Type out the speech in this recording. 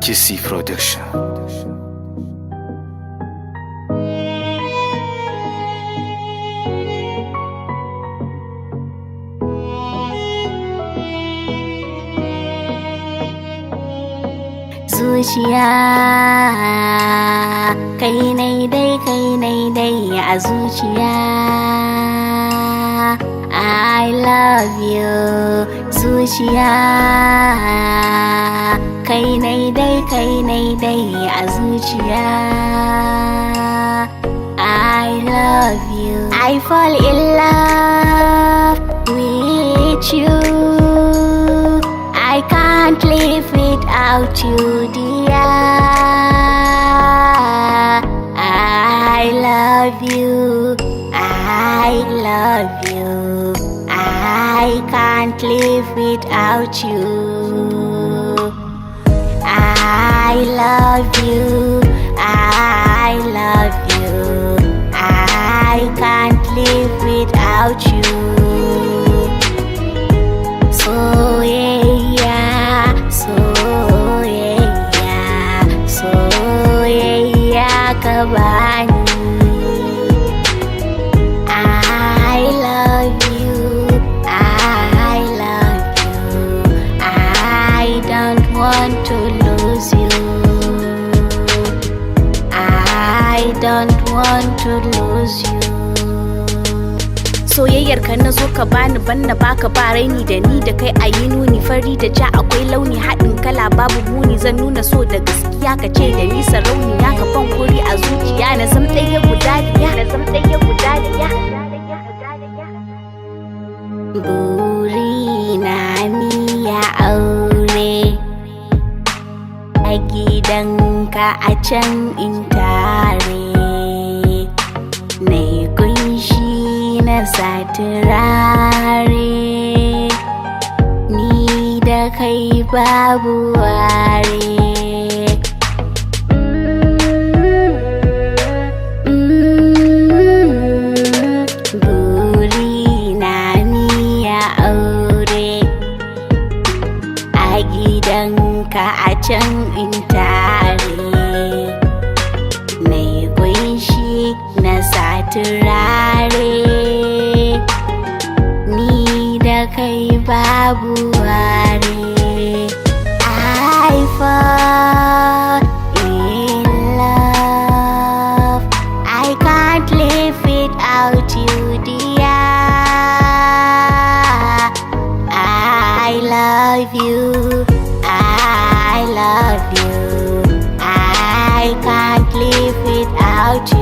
AKC Production. Zuciya, kai nai dai, kai nai dai a zuciya. I love you. Zuciya, kai nai dai, kai nai dai a zuciya. I love you. I fall in love with you. I can't live without you, dear. I love you. I love you. I can't live without you. I love you. I love you. I can't live without you. Soyayya, soyayya, soyayya ka bani. I love you, I love you. I don't want to lose you. I don't want to lose you. Soyayyar ka na zo ka bani, banna baka ba raini. Da ni da kai a yi nuni, fari da ja akwai launi, haɗin kala babu muni. Zan nuna so da gaskiya, ka ce da ni sarauniya, ka ban guri a zuciya, na zam ɗaya guda ɗaya, na zam ɗaya guda ɗaya. Burina miya aure a gidanka, a can in tare, na kunshi, na sa turare, ni da kai babu ware. Burina miya aure a gidanka, a can in tare, mai kunshi, na sa turare, ni da kai babu ware. I fall in love. I can't live without you, dear. I love you. I love you. I can't live without you.